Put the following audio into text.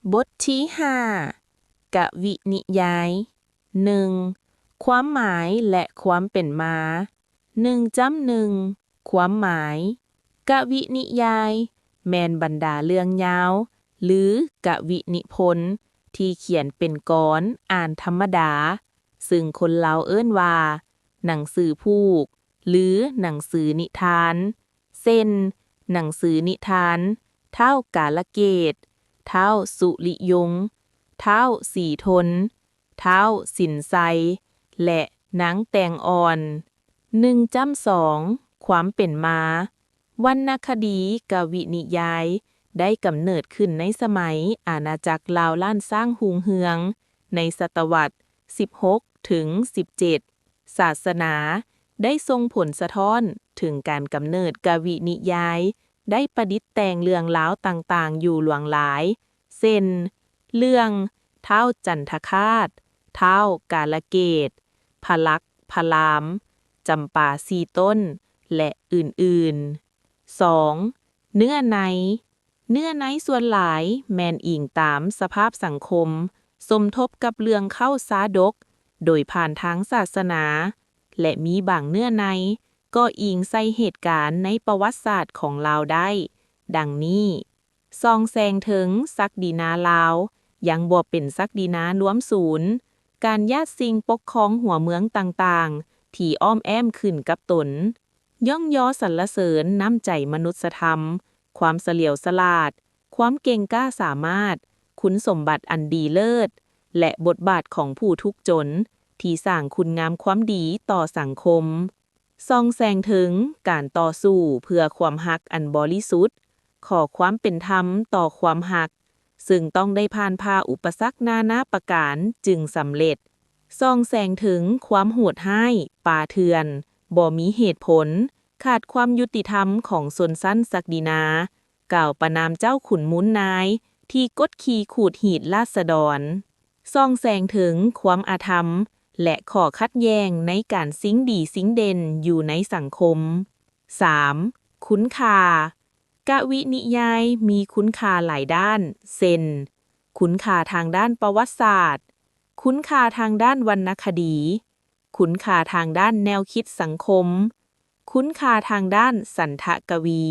ບົດທີຫ້າ ກະວິນິຍາຍ ໜຶ່ງ ຄວາມໝາຍ ແລະ ຄວາມເປັນມາ ໜຶ່ງຈ້ຳໜຶ່ງ ຄວາມໝາຍ ກະວິນິຍາຍ ແມ່ນບັນດາເລື່ອງຍາວ ຫຼື ກະວິນິພົນ ທີ່ຂຽນເປັນກອນອ່ານທຳມະດາ, ຊຶ່ງຄົນລາວເອີ້ນວ່າ ໜັງສືຜູກ ຫຼື ໜັງສືນິທານ ເຊັ່ນ ໜັງສືນິທານ ທ້າວກາລະເກດ, ທ້າວສຸລິຍົງ, ທ້າວສີທົນ, ທ້າວສິນໄຊ ແລະ ນາງແຕງອ່ອນ. ໜຶ່ງຈ້ຳສອງ ຄວາມເປັນມາ ວັນນະຄະດີກະວິນິຍາຍ ໄດ້ກຳເນີດຂຶ້ນໃນສະໄໝອານາຈັກລາວລ້ານຊ້າງຮຸ່ງເຮືອງ ໃນສະຕະວັດສິບຫົກເຖິງສິບເຈັດ. ສາສະໜາໄດ້ສົ່ງຜົນສະທ້ອນເຖິງການກຳເນີດກະວິນິຍາຍ ໄດ້ປະດິດແຕ່ງເລື່ອງລາວຕ່າງໆຢູ່ຫຼວງຫຼາຍ ເຊັ່ນ ເລື່ອງທ້າວຈັນທະຄາດ, ທ້າວກາລະເກດ, ພະລັກພະລາມ, ຈຳປາສີ່ຕົ້ນ ແລະ ອື່ນໆ. ສອງ ເນື້ອໃນ ເນື້ອໃນສ່ວນຫຼາຍແມ່ນອີງຕາມສະພາບສັງຄົມ ສົມທົບກັບເລື່ອງເຄົ້າຊາດົກ ໂດຍຜ່ານທາງສາສະໜາ ແລະ ມີບາງເນື້ອໃນກໍອີງໃສ່ເຫດການໃນປະຫວັດສາດຂອງລາວໄດ້ ດັ່ງນີ້. ສ່ອງແສງເຖິງສັກດີນາລາວ ຍັງບໍ່ເປັນສັກດີນາລວມສູນ, ການຢາດສິ່ງປົກຄອງຫົວເມືອງຕ່າງໆ ທີ່ອ້ອມແອ້ມຂຶ້ນກັບຕົນ, ຍ້ອງຍໍສັນລະເສີນນ້ຳໃຈມະນຸດສະທຳ, ຄວາມສະຫຼຽວສະຫຼາດ, ຄວາມເກັ່ງກ້າສາມາດ, ຄຸນສົມບັດອັນດີເລີດ ແລະ ບົດບາດຂອງຜູ້ທຸກຈົນ ທີ່ສ້າງຄຸນງາມຄວາມດີຕໍ່ສັງຄົມ. ສ່ອງແສງເຖິງການຕໍ່ສູ້ເພື່ອຄວາມຮັກອັນບໍລິສຸດ, ຂໍຄວາມເປັນທຳຕໍ່ຄວາມຮັກ, ເຊິ່ງຕ້ອງໄດ້ຜ່ານຜ່າອຸປະສັກນານາປະການຈຶ່ງສຳເລັດ. ສ່ອງແສງເຖິງຄວາມໂຫດຮ້າຍ, ປ່າເຖື່ອນ, ບໍ່ມີເຫດຜົນ, ຂາດຄວາມຍຸຕິທຳຂອງຊົນຊັ້ນສັກດິນາ, ກ່າວປະນາມເຈົ້າຂຸນມູນນາຍທີ່ກົດຂີ່ຂູດຮີດລາຊະດອນ. ສ່ອງແສງເຖິງຄວາມອະທຳ ແລະ ຂໍ້ຂັດແຍ່ງໃນການຊິງດີຊິງເດັ່ນຢູ່ໃນສັງຄົມ. ສາມ ຄຸນຄ່າ. ກະວິນິຍາຍມີຄຸນຄ່າຫຼາຍດ້ານ ເຊັ່ນ ຄຸນຄ່າທາງດ້ານປະຫວັດສາດ, ຄຸນຄ່າທາງດ້ານວັນນະຄະດີ, ຄຸນຄ່າທາງດ້ານແນວຄິດສັງຄົມ, ຄຸນຄ່າທາງດ້ານສັນທະກະວີ.